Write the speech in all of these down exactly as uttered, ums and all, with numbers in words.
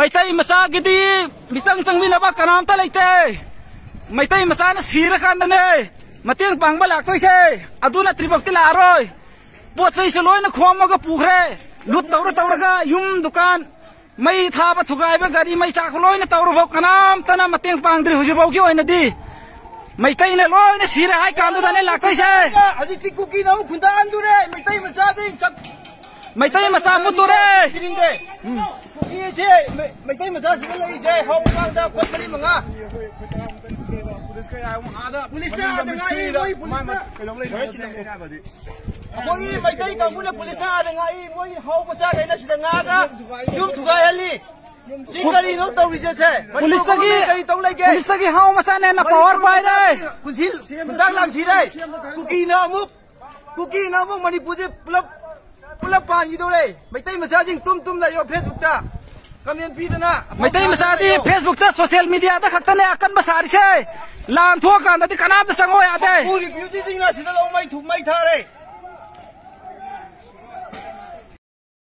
ꯃꯩꯇꯩ ꯃꯆꯥꯒꯤꯗꯤ ꯃꯤꯆꯪ ꯆꯪꯕꯤꯅꯕ ꯀꯅꯥꯝꯇ ꯂꯩꯇꯦ꯫ ꯃꯩꯇꯩ ꯃꯆꯥꯅ ꯁꯤꯔꯀꯥꯟꯗꯅꯦ ꯃꯇꯦꯡ ꯄꯥꯡꯕ ꯂꯥꯛꯇꯣꯏꯁꯦ꯫ ꯑꯗꯨ ꯅꯠꯇ꯭ꯔꯤꯐꯥꯎꯗꯤ ꯂꯥꯛꯑꯔꯣꯏ꯫ ꯄꯣꯠ ꯆꯩꯁꯨ ꯂꯣꯏꯅ ꯈꯣꯝꯃꯒ ꯄꯨꯈ꯭ꯔꯦ꯫ ꯂꯨꯠ ꯇꯧꯔ ꯇꯧꯔꯒ ꯌꯨꯝ ꯗꯨꯀꯥꯟ, ꯃꯩ ꯊꯥꯕ ꯊꯨꯒꯥꯏꯕ, ꯒꯥꯔꯤ ꯃꯩ ꯆꯥꯛꯄ ꯂꯣꯏꯅ ꯇꯧꯔꯐꯥꯎ ꯀꯅꯥꯝꯇꯅ ꯃꯇꯦꯡ ꯄꯥꯡꯗ꯭ꯔꯤ ꯍꯧꯖꯤꯛꯐꯥꯎꯒꯤ ꯑꯣꯏꯅꯗꯤ꯫ ꯃꯩꯇꯩꯅ ꯂꯣꯏꯅ ꯁꯤꯔꯦ ꯍꯥꯏ ꯀꯥꯟꯗꯨꯗꯅꯦ ꯂꯥꯛꯇꯣꯏꯁꯦ꯫ ꯍꯧꯖꯤꯛꯇꯤ ꯀꯨꯀꯤꯅ ꯑꯃꯨꯛ ꯈꯨꯟꯗꯥꯍꯟꯗꯨꯔꯦ ꯃꯩꯇꯩ ꯃꯆꯥꯁꯤꯡ꯫ ꯆꯠ-, ꯃꯩꯇꯩ ꯃꯆꯥ ꯃꯨꯠꯇꯣꯔꯦ꯫ ꯄꯤꯅꯤꯡꯗꯦ꯫ ꯎꯝ꯫ ꯀꯨꯀꯤ ꯑꯁꯦ ꯃꯩ-, ꯃꯩꯇꯩ ꯃꯆꯥꯁꯤꯡꯗ ꯂꯩꯔꯤꯁꯦ ꯍꯥꯎ ꯃꯃꯥꯡꯗ ꯑꯩꯈꯣꯏ ꯃꯔꯤ ꯃꯉꯥ꯫ ꯄꯨꯂꯤꯁꯅ ꯑꯥꯗ ꯉꯥꯛꯏ, ꯃꯣꯏ ꯄꯨꯂꯤꯁꯅ꯫ ꯑꯩꯈꯣꯏꯒꯤ ꯃꯩꯇꯩ ꯀꯥꯡꯕꯨꯅ ꯄꯨꯂꯤꯁꯅ ꯑꯥꯗ ꯉꯥꯛꯏ, ꯃꯣꯏ ꯍꯥꯎ ꯃꯆꯥꯈꯩꯅ ꯁꯤꯗ ꯉꯥꯛꯑꯒ ꯌꯨꯝ ꯊꯨꯒꯥꯏꯍꯜꯂꯤ꯫ ꯁꯤ ꯀꯔꯤꯅꯣ ꯇꯧꯔꯤꯁꯦ ꯁꯦ? ꯄꯨꯂꯤꯁꯇꯒꯤ, ꯃꯅꯤꯄꯨꯔ ꯀꯔꯤ ꯇꯧ ꯂꯩꯒꯦ? ꯄꯨꯂꯤꯁꯇꯒꯤ ꯍꯥꯎ ꯃꯆꯥꯅ ꯍꯦꯟꯅ ꯄꯋꯥꯔ ꯃꯅꯤꯄꯨꯔ ꯄꯥꯏꯔꯦ꯫ ꯃꯆꯥꯁꯤꯡ ꯄꯨꯟꯁꯤ ꯍꯤꯗꯥꯛ ꯂꯥꯡꯁꯤꯔꯦ꯫ ꯀꯨꯀꯤꯅ ꯑꯃꯨꯛ, ꯀꯨꯀꯤꯅ ꯑꯃꯨꯛ ꯃꯅꯤꯄꯨꯔꯁꯦ ꯄꯨꯂꯞ, ꯄꯨꯂꯞ ꯄꯥꯟꯈꯤꯗꯧꯔꯦ꯫ ꯃꯩꯇꯩ ꯃꯆꯥꯁꯤꯡ ꯇꯨꯝ ꯇꯨꯝꯅ ꯌꯣ Facebookꯇ comment ꯄꯤꯗꯅ꯫ ꯃꯩꯇꯩ ꯃꯆꯥꯗꯤ Facebookꯇ, social mediaꯗ ꯈꯛꯇꯅꯦ ꯑꯀꯟꯕ ꯁꯥꯔꯤꯁꯦ꯫ ꯂꯥꯟ ꯊꯣꯛꯑꯀꯥꯟꯗꯗꯤ ꯀꯅꯥꯝꯇ ꯆꯪꯉꯣ ꯌꯥꯗꯦ꯫ ꯃꯄꯨ refugeeꯁꯤꯡꯅ ꯁꯤꯗ ꯂꯧ ꯃꯩ ꯊꯨ-, ꯃꯩ ꯊꯥꯔꯦ꯫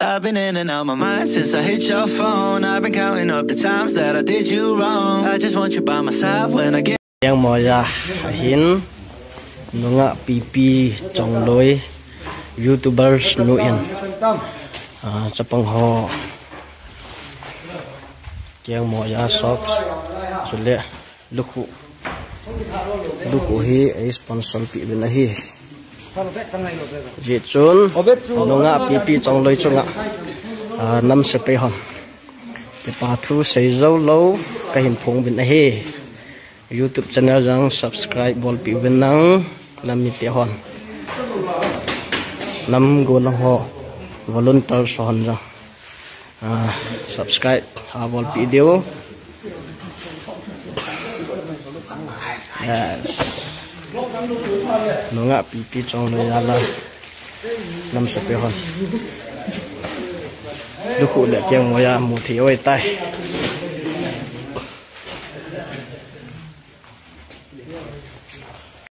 I've been in and out my mind since I hit your phone. I've been counting up the times that I did you wrong. I just want you by my side when I get Kengmoya ahin, nungah pipi chongloi, YouTubers nu in, ah, chapang ho, Kengmoya shop, chule, lukhu, lukhu hi, ei sponsor pi bin ahi. Ji chun, nungah pipi chongloi chunga, ah, nam se pei hon. Kipa thu sei zo lo, ka hin phong bin ahi. YouTube channel jang subscribe bol pi bin nang, nam mi te hon. Nam go nang ho, volunteer so hon jang. Ah, subscribe, ah, bol pi diu. Yes. Nungah pipi chongloi ya la. Nam se pei hon. Lukhu le Kengmoya mu thi oi tai.